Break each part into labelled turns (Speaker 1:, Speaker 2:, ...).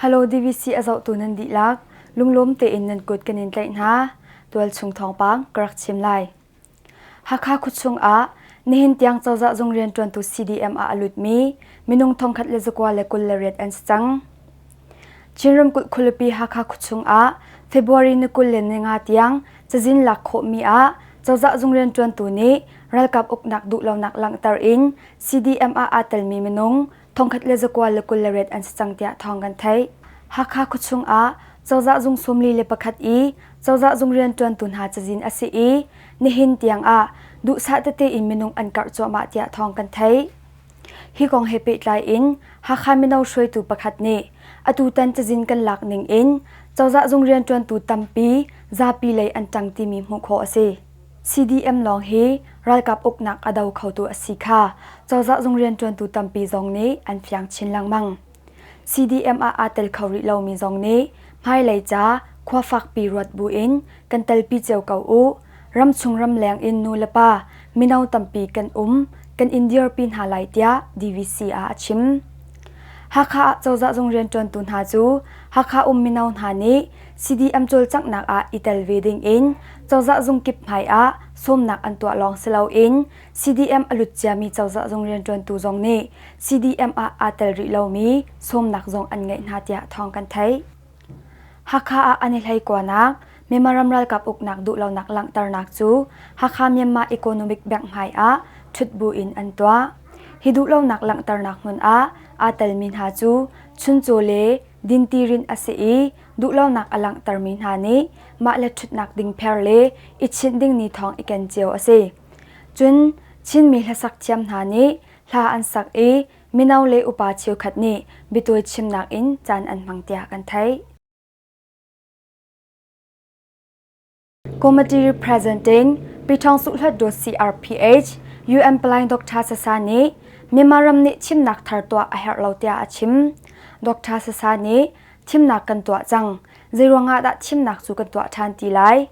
Speaker 1: Hello DVC a zohtu nan dihlak, lunglawm tein nan kut kan in tlaih hna. Tualchung thawngpang ka rak chim lai. Hakha khuachung ah nihin tiang cozah zung rianṭuantu CDM ah a lutmi minung 1,028 an si cang. Chin ramkulh khualipi Hakha khuachung ah February ni 25 tiang cazin lak khawhmi ah cozah zung rianṭuantu nih ralkap uknak duhlonak langhter in CDM ah aa telmi minung 1,028 an si cang tiah thawng kan theih. Hakha khuachung ah cozah zung 41 i cozah zung rianṭuantu hna cazin a si i nihin tiang ah duhsah tete in minung an karh cuahmah tiah thawng kan theih. Hi kong he pehtlai in Hakha mino hruaitu pakhat nih atutan cazin kan lak ning in cozah zung rianṭuantu tampi zapi lei an ṭang timi hmuh khawh a si. CDM lawng hi ralkap uknak a do khotu a si kha cozah zung rianṭuantu tampi zong nih an fiang chin lengmang. CDM ah aa tel kho rih lomi zong nih hmailei ca khua fakpi ruat buin kan telpi cio ko u. Ramchung ramleng in nu le pa mino tampi kan um, kan in dirpi hna lai tiah DVC ah a chim. Hakha ah cozah zung rianṭuantu hna cu Hakha um mino hna nih CDM cawlcanghnak ah i tel ve ding in cozah zung kip hmai ah sawmnak an tuah lawng si loin CDM a lut ciami cozah zung rianṭuantu zong nih CDM ah aa tel rih lomi sawmnak zong an ngeih hna tiah thawng kan theih. Hakha ah an i hleikuanak, Myanmar ram ralkap uknak duhlonak langhternak cu Hakha Myanmar Economic Bank hmai ah ṭhut bu in an tuah. Hi duhlonak langhternak hmun ah aa telmi hna cu chuncaw le dinti rinh a si i duhlonak a langhtermi hna nih mah le ṭhutnak ding pher le i chinh ding ni thawng i ken cio a si. Cun Chinmi hlasak thiam hna nih hla an sak i mino le upa cheukhat nih biatawi chimnak in caan an hmang tiah kan theih. Committee representing Pithong Suhlat Dawt CRPH UN Palai Dr. Sasa nih Myanmar ram nih thimnak thar tuah a herh lo tiah a chim. Dr. Sasa nih thimnak kan tuah cang. Zeiruangah dah thimnak cu kan tuah ṭhan ti lai?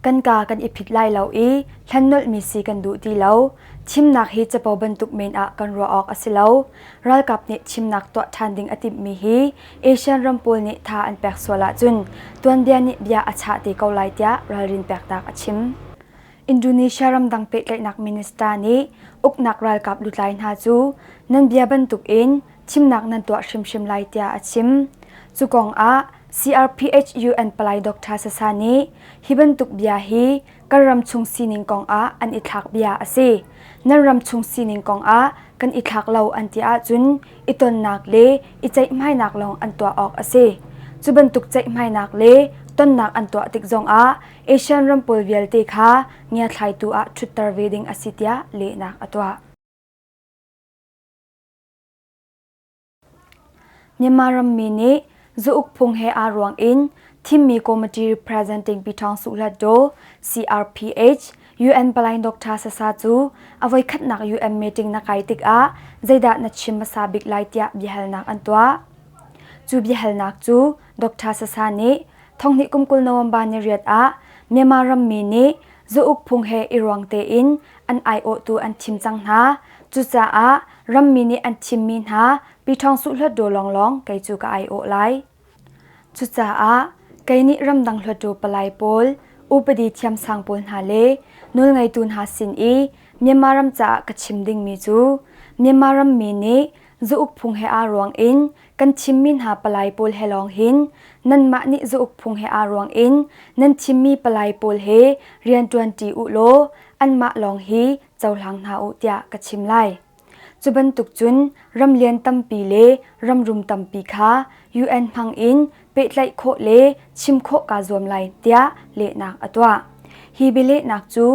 Speaker 1: Kan kaa kan i phit lai lo i hlan nolhmi si kan duh ti lo. Thimnak hi capo bantuk men ah kan ruah awk a si lo. Ralkap nih thimnak tuah ṭhan ding a timhmi hi ASEAN ram pawl nih tha an pek sual ahcun tuanbia nih bia a chah te ko lai tiah ralrin peknak a chim. Indonesia ramdang pehtlaihnak minister nih uknak ralkap lutlai hna cu nan bia bantukin thimnak nan tuah hrimhrim lai tiah a chim. Cu kong ah CRPH UN palai Dr. Sasa nih hi bantuk bia hi kan ram chung sining kong ah an i thlak bia a si. Nan ram chung sining kong ah kan i thlak lo an ti ahcun i tonnak le i ceihmainak lawng an tuah awk a si. Cu bantuk ceihmainak le tonnak an tuah tik zong ah ASEAN ram pawl vialte kha ngiathlaitu ah ṭhutter ve ding a si tiah lehnak a tuah. Myanmar rammi nih zauk phung he aa ruang in thimmi committee representing Pyithawng Suhlatdaw CRPH UN Palai Dr. Sasa cu a voikhatnak UN meeting na kai tikah zeidah na chim hmasa bik lai tiah biahalnak an tuah. Cu biahalnak cu Dr. Sasa nih thonghnih kum 20 November ni riat ah Myanmar rammi nih zauk phung he i ruang tein an aiawhtu an thim cang hna. Cucaah rammi nih an thimmi hna Piṭhawng Suhluatdaw lawnglawng kei cu ka aiawh lai. Cucaah kei nih ramdang hluatdaw palai pawl, upadi thiamsang pawl hna le nawlngeitu hna sin i Myanmar ram caah ka chim dingmi cu Myanmar rammi nih zauk phung he aa ruang in kan thimmi hna palai pawl he lawng hin nanmah nih zauk phung he aa ruang in nan thimmi palai pawl he rianṭuanṭi u law anmah lawng hi cohlang hna u tiah ka chim lai. Cu bantuk cun ramlian tampi le ramrum tampi kha UN hmang in pehtlaih khawh le chim khawh kaa zuam lai tiah lehnak a tuah. Hi bialehnak cu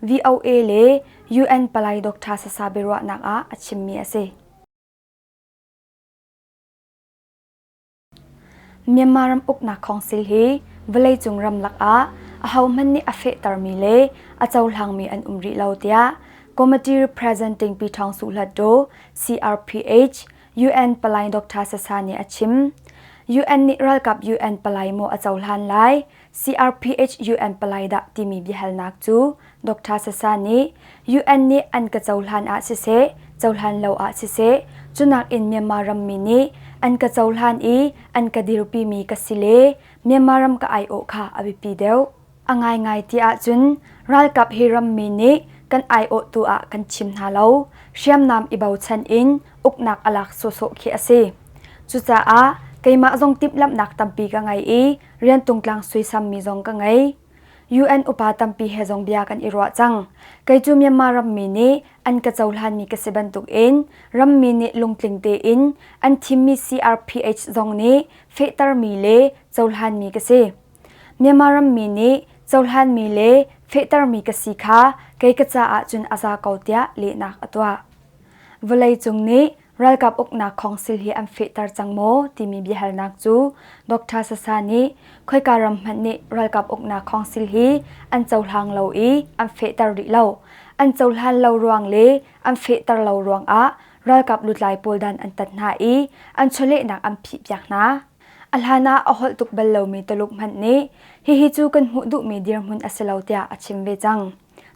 Speaker 1: VOA le UN palai Dr. Sasa biaruahnak ah a chimmi a si. Myanmar ram uknak council hi vawleicung ramlak ah ahohmanh nih a fehtermi le a cohlangmi an um rih lo tiah Committee Representing Pyithawng Suhlatdaw CRPH UN Palai Dr. Sasa nih a chim. UN nih ralkap UN palai maw a cohlan lai, CRPH UN palai dah timi biahalnak cu Dr. Sasa nih UN nih an ka cohlan ah siseh, cohlan lo ah siseh, cunak in Myanmar rammi nih an ka cohlan i an ka dirpimi ka si le Myanmar ram ka aiawh kha a biapi deuh. A ngaingai ti ahcun ralkap hi rammi nih kan aiawhtu ah kan chim hna lo. Hriamnam i bochan in uknak a lak sawhsawh khi a si. Cucaah keimah zong timhlamhnak tampi ka ngei i rian tungtlang suisammi zong ka ngei. UN upa tampi he zong bia kan i ruah cang. Kei cu Myanmar rammi nih an ka cohlanmi ka si bantukin rammi nih lungtling tein an thimmi CRPH zong nih fehtermi le cohlanmi ka si. Myanmar rammi nih cohlanmi le fehtermi ka si kha kei ka caah cun a za ko tiah lehnak a tuah. Vawleicung nih ralkap uknak khawngsil hi an fehter cang maw timi biahalnak cu Dr. Sasa nih khoika ram hmanh nih ralkap uknak khawngsil hi an cohlang lo i an fehter rih lo. An cohlan lo ruang le an fehter lo ruangah ralkap lutlai pawl dan an tat hna i an chawlehnak an phihpiak hna. A hlan ah a holh tuk bal lomi Tuluk hmanh nih hihi cu kan hmuh duhmi dirhmun a si lo tiah a chim ve cang.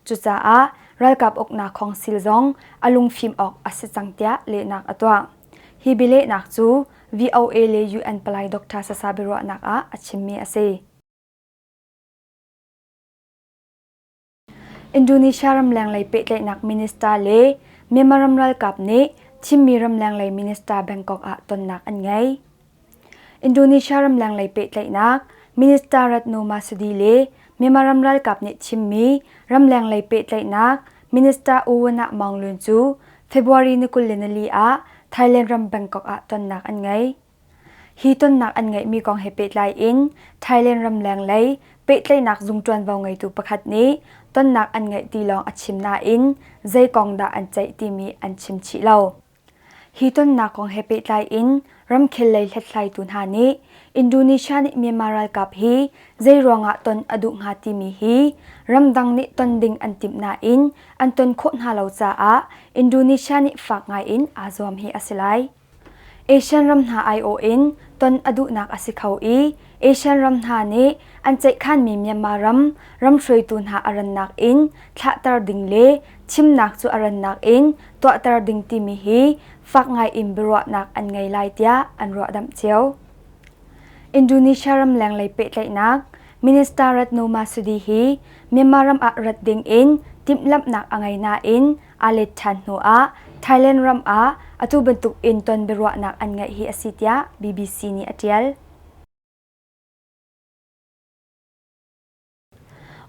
Speaker 1: Cucaah ralkap uknak khawngsil zong a lungfim awk a si cang tiah lehnak a tuah. Hi bialehnak cu VOA le UN palai Dr. Sasa biaruahnak ah a chimmi a si. Indonesia ramleng lei pehtlaihnak minister le Myanmar ram ralkap nih thimmi ramleng lei minister Bangkok ah tonnak an ngei. Indonesia ramleng lei pehtlaihnak Minister Retno Marsudi le Myanmar ram ralkap nih thimmi ramleng lei pehtlaihnak Minister U Wunah Maung Lwin cu February ni 24 ah Thailand ram Bangkok ah tonnak an ngei. Hi tonnak an ngeihmi kong he pehtlai in Thailand ramleng lei pehtlaihnak zung ṭuanvo ngeitu pakhat nih tonnak an ngeih ti lawng a chim nain zei kong dah an ceih timi an chim chih lo. Hi tonnak kong he pehtlai in ramkhel lei hlathlaitu hna nih Indonesia nih Myanmar ralkap hi zei ruangah ton a duh hnga timi hi ramdang nih ton ding an timh nain an ton khawh hna lo caah Indonesia nih fak ngai in aa zuam hi a si lai. Asian ram hna aiawh in ton a duhnak a si kho i Asian ram hna nih an ceihkhanmi Myanmar ram ramhruaitu hna a rannak in thlahter ding le thimnak cu a rannak in tuahter ding timi hi fak ngai in biaruahnak an ngei lai tiah an ruahdamh cio. Indonesia ramleng lei pehtlaihnak Minister Retno Marsudi hi Myanmar ram ah rat ding in timhlamhnak a ngei nain aa let ṭhan hnu ah Thailand ram ah atu bantuk in ton biaruahnak an ngeih hi a si tiah BBC nih a ṭial.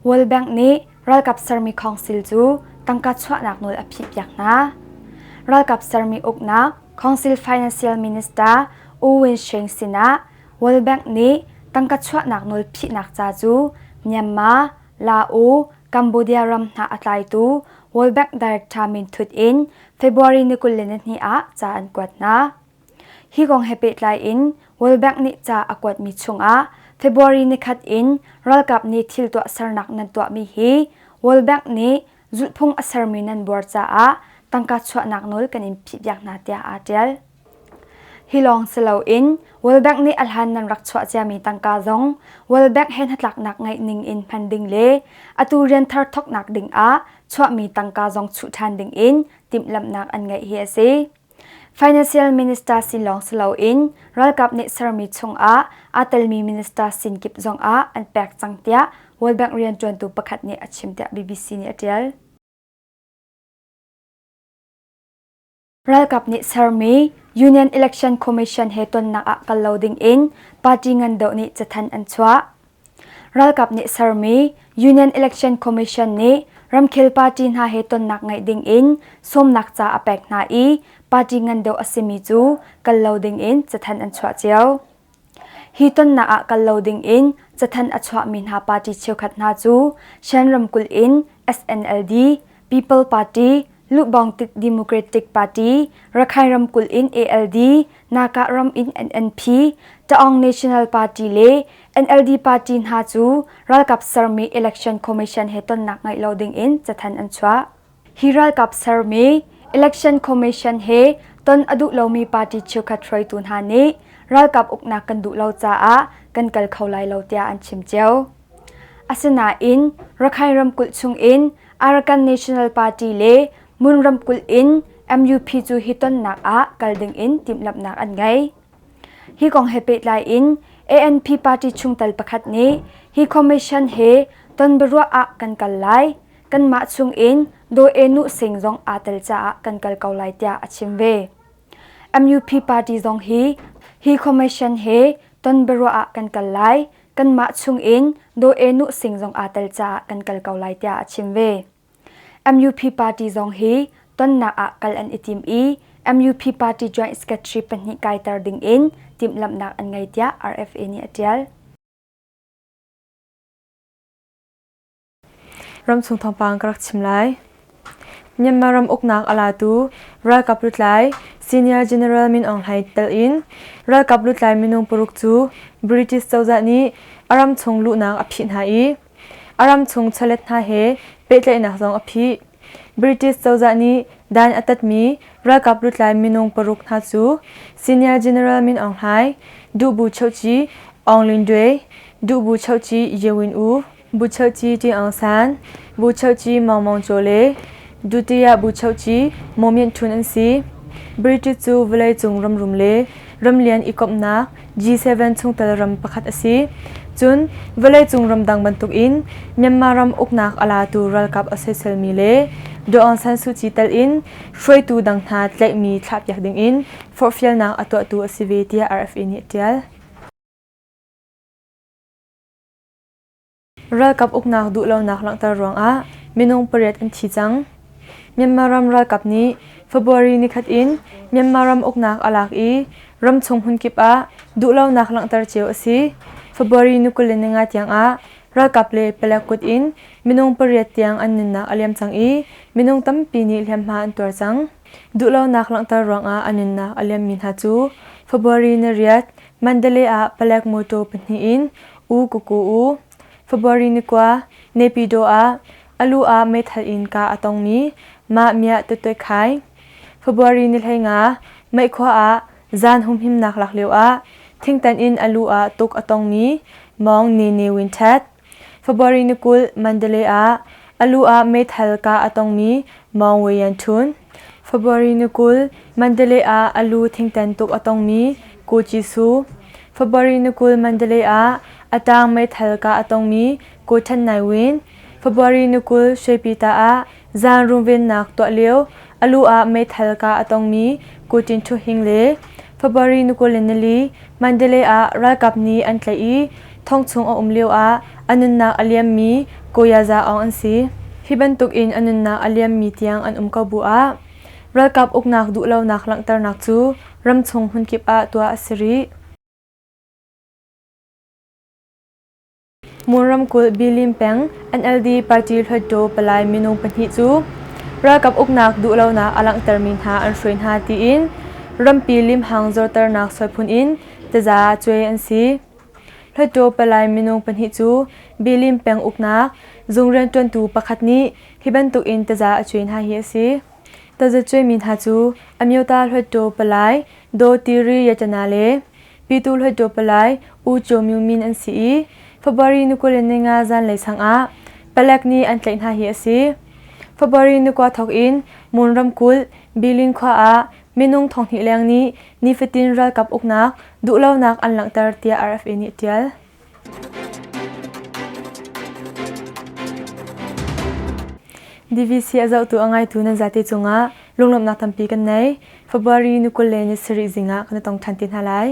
Speaker 1: World Bank nih ralkap sermi khawngsil cu tangka chuahnak nawl a phihpiak hna. Ralkap sermi uknak Council Financial Minister U Win Sheng sinah World Bank nih tangka chuahnak nawl phihnak ca cu Myanmar, Laos, Cambodia ram hna a tlaitu World Bank Director minthut in February ni 22 ah ca an kuat hna. Hi kong he pehtlai in World Bank nih ca a kuatmi chungah February nikhat in ralkap nih thil tuahsernak nan tuahmi hi World Bank nih zulhphung a sermi nan buar caah tangka chuahnak nawl kan in phihpiak hna tiah aa ṭial. Hi lawng si loin World Bank nih a hlan nan rak chuah ciami tangka zong World Bank he hnatlaknak ngeih ning in hman ding le atu rian thar thawknak ding ah chuahmi tangka zong chuh ṭhan ding in timhlamhnak an ngeih hi a si. Financial Minister sin lawng si loin ralkap nih sermi chungah aa telmi minister sin kip zongah an pek cang tiah World Bank rianṭuantu pakhat nih a chim tiah BBC nih a ṭial. Ralkap nih sermi Union Election Commission he tonnak ah kal lo dingin party ngan deuh nih cathanh an chuah. Ralkap nih sermi Union Election Commission nih ramkhel party hna he tonnak ngeih dingin sawmnak ca a pek hna i party ngan deuh a simi cu kal lo dingin cathanh an chuah cio. Hi tonnak ah kal lo dingin cathanh a chuahmi hna party cheukhat hna cu Shan ramkulh in SNLD, People Party, Lubawng Democratic Party, Rakhine ramkulh in ALD, Naka ram in NNP, Taung National Party le NLD Party hna cu ralkap sermi Election Commission he tonnak ngeih lo ding in cathanh an chuah. Hi ralkap sermi Election Commission he ton a duh lomi party cheukhat hruaitu hna nih ralkap uknak kan duh lo caah kan kal kho lai lo tiah an chim cio. Asinain Rakhine ramkulh chungin Arakan National Party le Mun ramkulh in MUP cu hi tonnak ah kal dingin timhlamhnak an ngei. Hi kong he pehtlai in ANP party chungtel pakhat nih hi commission he ton biaruah ah kan kal lai. Kanmah chung in Daw E Nu Sing zong aa tel caah kan kal ko lai tiah a chim ve. MUP party zong hi hi commission he ton biaruah ah kan kal lai. Kanmah chung in Daw E Nu Sing zong aa tel caah kan kal ko lai tiah a chim ve. MUP party zong hi tonnak ah kal an i tim i MUP party joint secretary pahnih kaiter ding in timhlamhnak an ngei tiah RFA nih a ṭial.
Speaker 2: Ramchung thawngpang ka rak chim lai. Myanmar ram uknak a latu ralkap lutlai Senior General Min Aung Hlaing tel in ralkap lutlai minung paruk cu British cozah nih a ram chung luhnak a phih hna i A ram chung chawlet hna he pehtlaihnak zong a phih. British cozah nih dan a tatmi ralkap lutlai minung paruk hna cu Senior General Min Aung Hlaing, Duh Bu Chohci Aung Lin Dwe, Duh Bu Chohci Ye Win U, Bu Chohci Ṭin Aung San, Bu Chohci Maung Maung Caw le Dutiya Bu Chohci Maw Myint Htun an si. British cu vawleicung ramrum le ramlian i komhnak G7 chungtel ram pakhat a si. Cun vawleicung ramdang bantukin Myanmar ram uknak a latu ralkap a soiselmi le Daw Aung San Suu Kyi tel in hruaitu dang hna tlaihmi thlahpiak dingin forhfialnak a tuahtu a si ve tiah RFA nih a ṭial. Ralkap uknak duhlonak langhter ruangah minung pariat an thi cang. Myanmar ram ralkap nih February nikhat in Myanmar ram uknak a lak i ramchung hmunkip ah duhlonak langhter cio a si. February ni 25 tiangah ralkap le palek kut in minung pariat tiang an nunnak a liam cang i minung tampi nih hliamhma an tuar cang. Duhlonak langhter ruangah a nunnak a liammi hna cu February ni riat Mandalay ah palek mawṭaw pahnih in U Kuku U, February ni kua, Naypyidaw ah a lu ah meithal in kah a tongmi Mah Miah Tutoi Khai, February ni 15, Meihkhua ah zan humhimnak lak lio ah thingtan in a lu ah tuk a tongmi Mawng Ni Ni Win Htet, February ni 20, Mandalay ah a lu ah meithal kah a tongmi Mawng Wei Yan Htun, February ni 20, Mandalay ah a lu thingtan tuk a tongmi Ko Ci Su, February ni 20 Mandalay ah a tang meithal kah a tongmi Ko Than Nai Win, February ni 20 Shwepita ah zan runvennak tuah lio a lu ah meithal kah a tongmi Ko Tin Thu Hing le February ni 24 Mandalay ah ralkap nih an tlaih i thong chung a um lio ah a nunnak a liammi Ko Ya Za Aung an si. Hi bantuk in a nunnak a liammi tiang an um ko bu ah ralkap uknak duhlonak langhternak cu ramchung hmunkip ah tuah a si rih. Mon ramkulh Bilim peng NLD party hluttaw palai minung pahnih cu ralkap uknak duhlonak a langhtermi hna an hruai hna tiin rampi limhang zorternak sualphun in taza cuai an si. Hluttaw palai minung pahnih cu Bilim peng uknak zung rianṭuantu pakhat nih hi bantuk in taza a cuai hna hi a si. Taza cuaimi hna cu Amyota Hluttaw palai Daw Tiri Yatana le Pyithu Hluttaw palai U Kyaw Myo Min an si i February ni 25 zanlei sang ah palek nih an tlaih hna hi a si. February ni kua thawk in Mon ramkulh Bilin khua ah minung thonghnih leng nih nifatin ralkap uknak duhlonak an langhter tiah RFA nih a ṭial. DVC a zohtu a ngaitu nan zate cungah lunglawmhnak tampi kan nei. February ni 27 zing ah kan i tong ṭhan te hna lai.